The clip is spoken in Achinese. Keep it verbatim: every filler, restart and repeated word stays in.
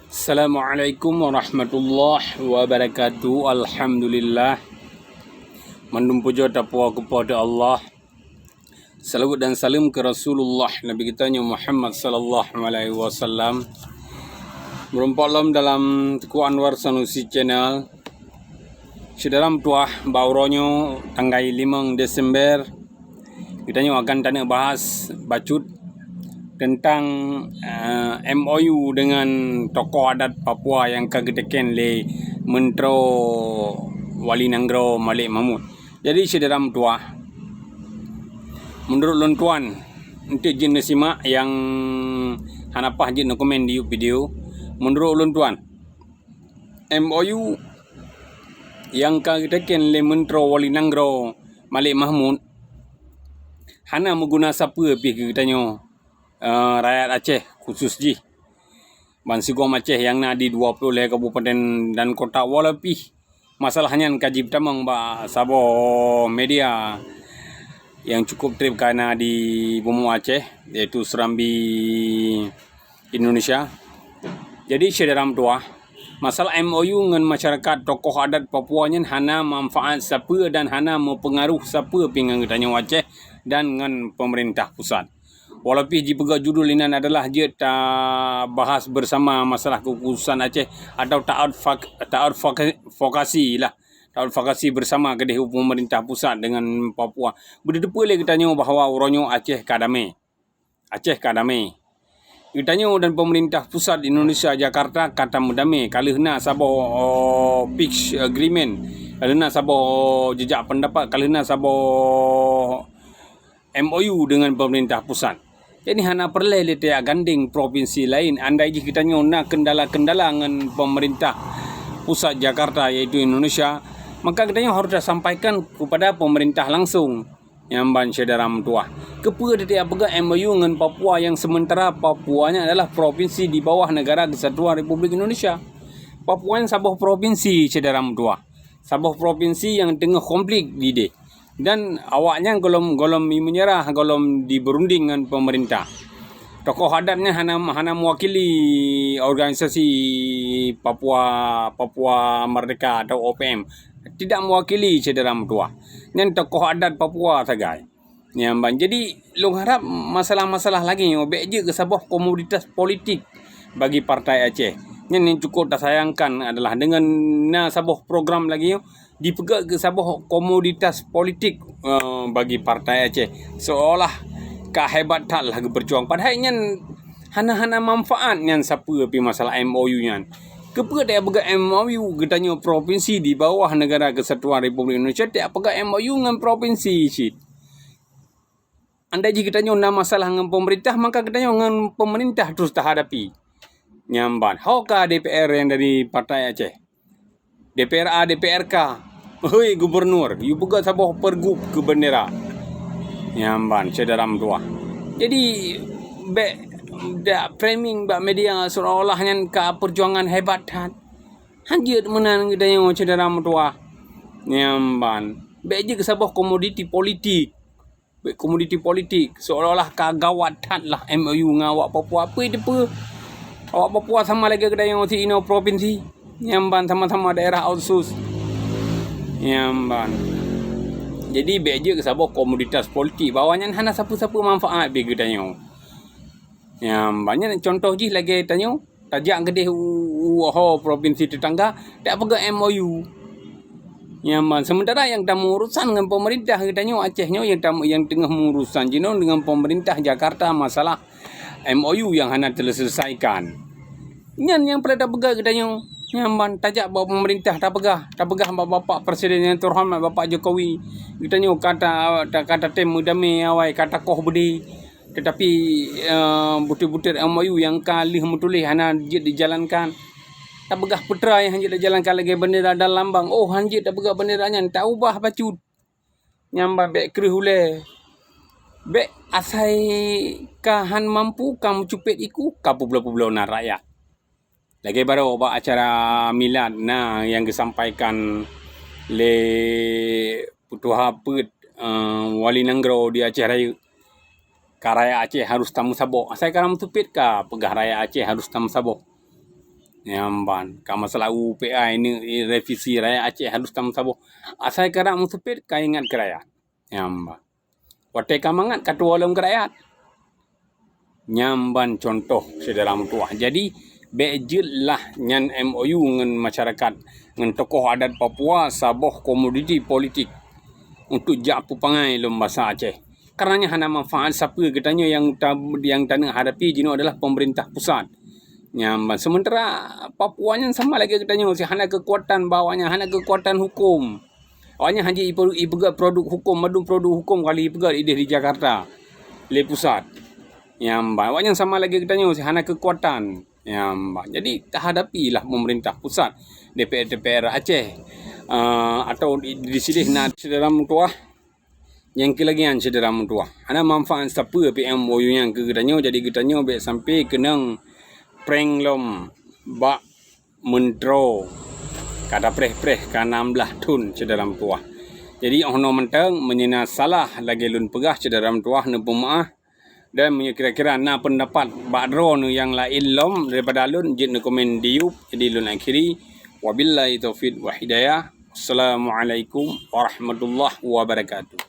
Assalamualaikum warahmatullahi wabarakatuh. Alhamdulillah. Mandum pujoe tapuwoe keu Po teu Allah. Salawat dan salam keu Rasulullah Nabi geutanyoe Muhammad sallallahu alaihi wasallam. Meurumpok lom dalam Teuku Anwar Sanusi Channel. Syedara meutuwah, bak uroe nyoe tanggai limong Desember, geutanyoe akan taneuk bahas bacut teuntang, eh, M O U deungon tokoh adat Papua nyang ka geuteken lé Meuntroe Wali Nanggroe Malik Mahmud. Jadi, syedara meutuwah, meunurot lôn tuan, eunteuk jeuet neusimak nyang hana paih jeuet neukomen di YouTube video. Meunurot lôn tuan, M O U nyang ka geuteken lé Meuntroe Wali Nanggroe Malik Mahmud hana meuguna sapeue pih keu geutanyoe, eh, rakyat Aceh khusus jih. Bansigom Aceh nyang na di dua ploh lhée kabupaten dan kota, walau pih masalah nyan ka jipeutamong bak saboh media nyang cukup treb ka na di bumoe Aceh, yaitu Serambi Indonesia. Jadi, syedara meutuwah, masalah M O U ngon masyarakat tokoh adat Papua nyan hana manfaat sapeue dan hana meupeungaruh sapeue pih ngon geutanyoe Aceh dan ngon peumeurintah pusat. Walau pih jipeugah judul inan adalah jeuet tabahas bersama masalah kekhususan Aceh atau ta-, ta-, taadvokasi lah, taadvokasi bersama keudeh u peumeurintah pusat deungon Papua. Beuteupeue lé geutanyoe bahwa uroe nyoe Aceh ka damé. Aceh ka damé. Geutanyoe dan peumeurintah pusat Indonesia Jakarta ka tameudamé, ka lheueh na saboh, oh, peace agreement, ka lheueh na saboh jijak peundapat, ka lheueh na saboh M O U deungon peumeurintah pusat. Jadi, hana peureulée lé tajak gandeng provinsi laén. Andai jih geutanyoe na kendala-kendala ngon peumeurintah pusat Jakarta, yaitu Indonesia, maka geutanyoe harôh tasampaikan keupada peumeurintah langsong. Nyan ban syedara meutuwah. Keupeue tajak peugah M O U ngon Papua nyang seumeuntara Papua nyan adalah provinsi di bawah Negara Kesatuan Republik Indonesia? Papua nyan saboh provinsi, syedara meutuwah. Saboh provinsi nyang teungoh konflik dideh. Dan awaknyan gohlom, gohlom meunyeurah, gohlom jibeurunding ngon peumeurintah. Tokoh adat nyan hana, hana meuwakili organisasi Papua, Papua Merdeka atau O P M. Tidak meuwakili syedara meutuwah. Nyan tokoh adat Papua sagai. Nyan ban. Jadi, lôn harab masalah-masalah lagée nyoe bék jeuet keu saboh komoditas politik bagi Partai Aceh. Nyan nyang cukup tasayangkan adalah deungon na saboh program lagée nyoe, dipeugét keu saboh komoditas politik, eh, bagi Partai Aceh. Seolah ka hebat that lah geupeujuang. Padahai nyan hana-hana manfaat nyan sapeue pih masalah M O U nyan. Keupeue tajak peugah M O U geutanyoe provinsi di bawah Negara Kesatuan Republik Indonesia, tajak peugah M O U ngon provinsi cit? Andai jih geutanyoe na masalah ngon peumeurintah, maka geutanyoe ngon peumeurintah terus tahadapi. Nyan ban, ho ka D P R nyang dari Partai Aceh. D P R A, D P R K. Hoi gubernur, yue peugah saboh pergub keu bendera. Nyan ban, syedara meutuwah. Jadi, bék dak framing bak media seolah-olah nyan ka peujuangan hebat that. Hanjeuet meunan geutanyoe syedara meutuwah. Nyan ban, bék jeuet keu saboh komoditi politik. Bék komoditi politik, seolah-olah ka gawat that lah M O U ngon awak Papua. Peue teupeue? Awak Papua sama lagée geutanyoe si inoe provinsi. Nyan ban sama-sama daerah otsus. Nyan ban. Jadi, bék jeuet keu saboh komoditas politik bahwa nyan hana sapeue-sapeue manfaat bagi geutanyoe. Nyan ban. Nyan contoh jih lagée tanyoe. Tajak keudeh u, u ho provinsi tetangga, tajak peugah M O U. Nyan ban, sementara nyang tameurusan ngon pemerintah geutanyoe Aceh nyoe nyang tam-, nyang teungoh meurusan jinoe dengan pemerintah Jakarta masalah M O U nyang hana terselesaikan. Nyan nyang peureulée tapeugah geutanyoe. Nyan ban, tajak bak pemerintah tapeugah, tapeugah bak Bapak Presiden yang terhormat Bapak Jokowi. Geutanyoe ka ta-, ta-, ka tatem meudamé awai, ka takoh beudé. Tetapi, eh, butir-butir M O U nyang ka lheueh meutuléh hana jeuet dijalankan. Tapeugah putra nyang hanjeuet dijalankan lagée bendera dan lambang. Oh, hanjeuet tapeugah bendera nyan, taubah bacut. Nyan ban bék kreueh ulée. Bék asai ka han mampu, ka meucupet iku, ka peubloe-peubloe na rakyat. Lagée baroe bak acara milad na nyang geusampaikan lé peutuha peuet, eh, wali nanggroe di Aceh Rayeuk. Ka rakyat Aceh harus tameusaboh. Asai ka na meucupet ka peugah rakyat Aceh harus tameusaboh. Nyang ban, ka masalah U P A ini, revisi rakyat Aceh harus tameusaboh. Asai karab meuseupet ka ingat keu rakyat. Nyang ban. Watée ka mangat ka tuwoe lom keu rakyat. Nyang ban contoh syedara meutuwah. Jadi, bék jeuet lah nyan M O U ngon masyarakat, ngon tokoh adat Papua saboh komoditi politik untuk jak peupangai lom basa Aceh. Karena nyan hana manfaat sapeue geutanyoe nyang ta-, nyang taneuk hadapi jinoe adalah pemerintah pusat. Nyang ban sementara Papua nyan sama lagée geutanyoe, si hana keukuatan bak awaknyan, hana keukuatan hukum. Awaknyan hana jipeugét produk hukum, mandum produk hukum kali jipeugét ideh di Jakarta lé pusat. Nyang ban awaknyan sama lagée geutanyoe, si hana keukuatan. Nyang ban. Jadi tahadapilah pemerintah pusat, D P R, D P R Aceh, eh, atau di, di sideh na syedara meutuwah. Nyang keu lagée nyan syedara meutuwah. Hana manfaat sapeue P M O U nyang keu geutanyoe, jadi geutanyoe bék sampai keunong prank lom bak meudroe ka tapreh-preh ka nam blaih thon syedara meutuwah. Jadi, oh noe mantong, meunyoe na salah lagée lôn peugah syedara meutuwah neupeumeu'ah, dan meunyoe kira-kira na peundapat bak droeneuh nyang laén lom daripada lôn, jeuet neukomen di YouTube. Jadi, lôn akhiri. Wabillahi taufiq wal hidayah. Assalamualaikum warahmatullahi wabarakatuh.